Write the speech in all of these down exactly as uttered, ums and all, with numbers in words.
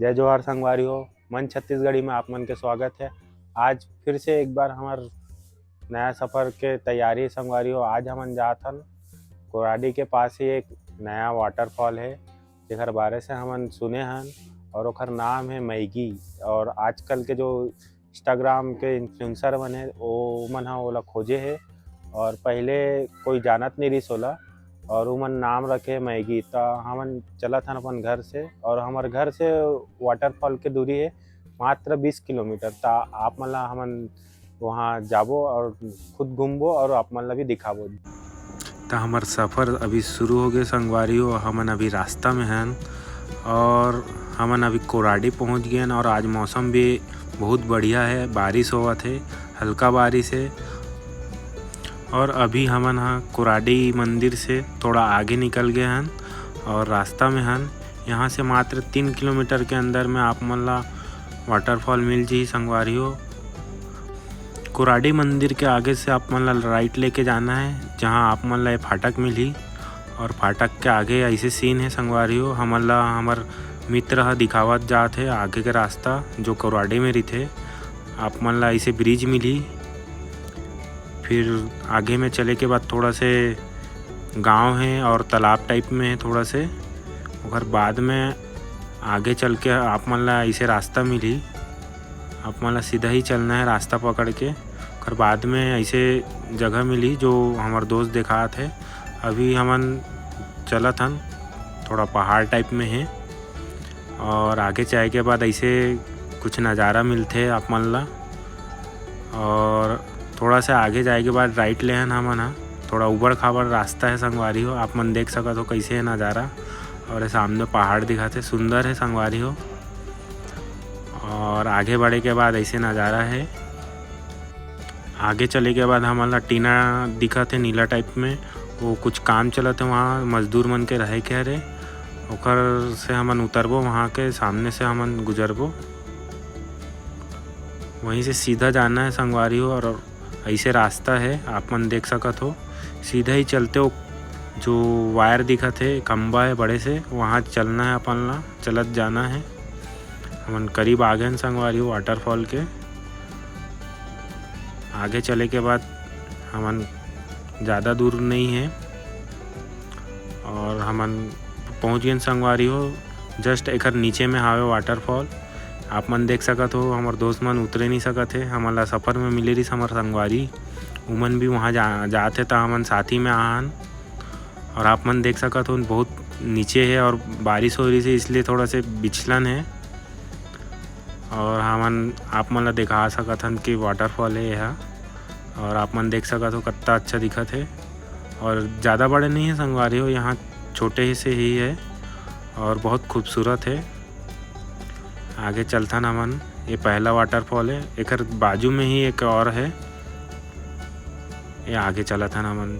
जय जोहार संगवारी हो, मन छत्तीसगढ़ी में आप मन के स्वागत है। आज फिर से एक बार हमर नया सफर के तैयारी संगवारी हो। आज हमन जात हन कोराडी के पास ही एक नया वाटरफॉल है, जेकर बारे से हमन सुने हन और ओकर नाम है मैगी। और आजकल के जो Instagram के इन्फ्लुएंसर मन है, ओ मन ह ओला खोजे है और पहले कोई जानत नहीं रिस ओला, और उमन नाम रखे मैगी। त हमन चलत हन अपन घर से, और हमर घर से वाटरफॉल के दूरी है मात्र बीस किलोमीटर। त आप मन ला हमन वहाँ जाबो और खुद घूमबो और आप मन ला भी दिखाबो। त हमर सफर अभी शुरू हो गए संगवारी हो, हमन अभी रास्ता में हन और हमन अभी कोराडी पहुँच गए हन। और आज मौसम भी बहुत बढ़िया है, बारिश होवत है, हल्का बारिश है। और अभी हमन ह कोराडी मंदिर से थोड़ा आगे निकल गए हन और रास्ता में हन। यहाँ से मात्र तीन किलोमीटर के अंदर में आप मन ला वाटरफॉल मिल जी संगवारी हो। कोराडी मंदिर के आगे से आप मन ला राइट लेके जाना है, जहाँ आप मन ला ये फाटक मिलही। और फाटक के आगे ऐसे सीन है संगवारी हो, हमन ला हमर मित्र ह दिखावत जात है आगे के रास्ता, जो कोराडी में रहिथे। आप मन ला ऐसे ब्रिज मिलही। फिर आगे में चले के बाद थोड़ा से गांव है और तालाब टाइप में है थोड़ा से। ओकर बाद में आगे चल के आप मन ला ऐसे रास्ता मिलही, आप मन ला सीधा ही चलना है रास्ता पकड़ के। ओकर बाद में ऐसे जगह मिलही जो हमर दोस्त देखात है। अभी हमन चलत हन, थोड़ा पहाड़ टाइप में है और आगे जाए के बाद ऐसे कुछ नज़ारा मिलथे आप मन ला। और थोड़ा सा आगे जाए के बाद राइट ले हन हमन ह, थोड़ा उबड़ खाबड़ रास्ता है संगवारी हो, आप मन देख सकत हो कैसे है नज़ारा। और ये सामने पहाड़ दिखाते, सुंदर है संगवारी हो। और आगे बढ़े के बाद ऐसे नज़ारा है। आगे चले के बाद हमन ला टीना दिखत है नीला टाइप में, वो कुछ काम चलत है वहाँ, मजदूर मन के रहे के हरे। ओकर से हमन उतरबो, वहाँ के सामने से हमन गुजरबो। वहीं से सीधा जाना है संगवारी हो, और ऐसे रास्ता है, आप मन देख सकत हो। सीधा ही चलते हो, जो वायर दिखत है, खंबा है बड़े से, वहाँ चलना है अपन ला, चलत जाना है। हमन करीब आ गए हैं संगवारी हो वाटरफॉल के। आगे चले के बाद हमन ज़्यादा दूर नहीं है और हमन पहुँच गए हैं संगवारी हो। जस्ट एकर नीचे में हावे वाटरफॉल। आप मन देख सकत हो, हमर दोस्त मन उतरे नहीं सकत हे, हमन ला सफर में मिले रहिस हमर संगवारी, उमन भी वहाँ जा, जात हे, त हमन साथी में आहन। और आप मन देख सकत हो, बहुत नीचे है और बारिश हो रही है, इसलिए थोड़ा से बिछलन है। और हमन आप मन ला दिखा सकत हन कि वाटरफॉल है यह, और आप मन देख सकत हो, कितना अच्छा दिखत है। और ज़्यादा बड़े नहीं है संगवारी हो, यहाँ छोटे से ही है और बहुत खूबसूरत है। आगे चलथन हमन, ये पहला वाटरफॉल है, एकर बाजू में ही एक और है। ये आगे चलथन हमन,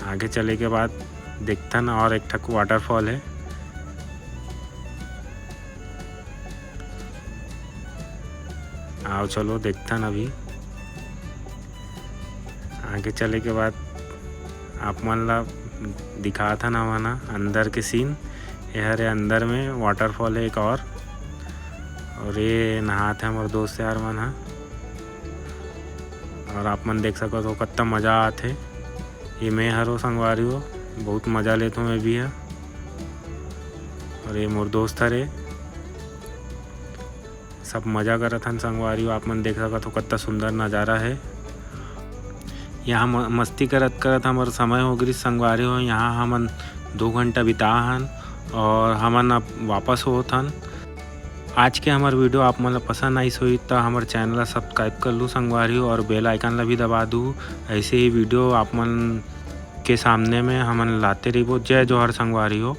आगे चले के बाद देखथन और एक ठक वाटरफॉल है। आओ चलो देखथन अभी। आगे चले के बाद आप मन ला दिखाथन हमन ह अंदर के सीन। ये हरे अंदर में वाटरफॉल है एक और, और ये नहात है हमर दोस्त यार मन ह। और आप मन देख सकत हो, कत्ता मजा आत हे। ये मैं हरो संगवारी हो, बहुत मजा लेत हूँ मैं भी ह। और ये मोर दोस्त हरे, सब मजा करत हन संगवारी हो। आप मन देख सकत हो, कत्ता सुंदर नज़ारा है। यहाँ म-, मस्ती करत करत हमर समय हो गिस संगवारी हो। यहाँ हमन दो घंटा बिता हन और हमन अब वापस होत हन। आज के हमर वीडियो आप मन ला पसंद आइस होही, त हमर चैनल ला सब्सक्राइब कर लू संगवारी हो, और बेल आइकन ला भी दबा दू। ऐसे ही वीडियो आप मन के सामने में हमन लाते रहिबो। जय जोहार संगवारी हो।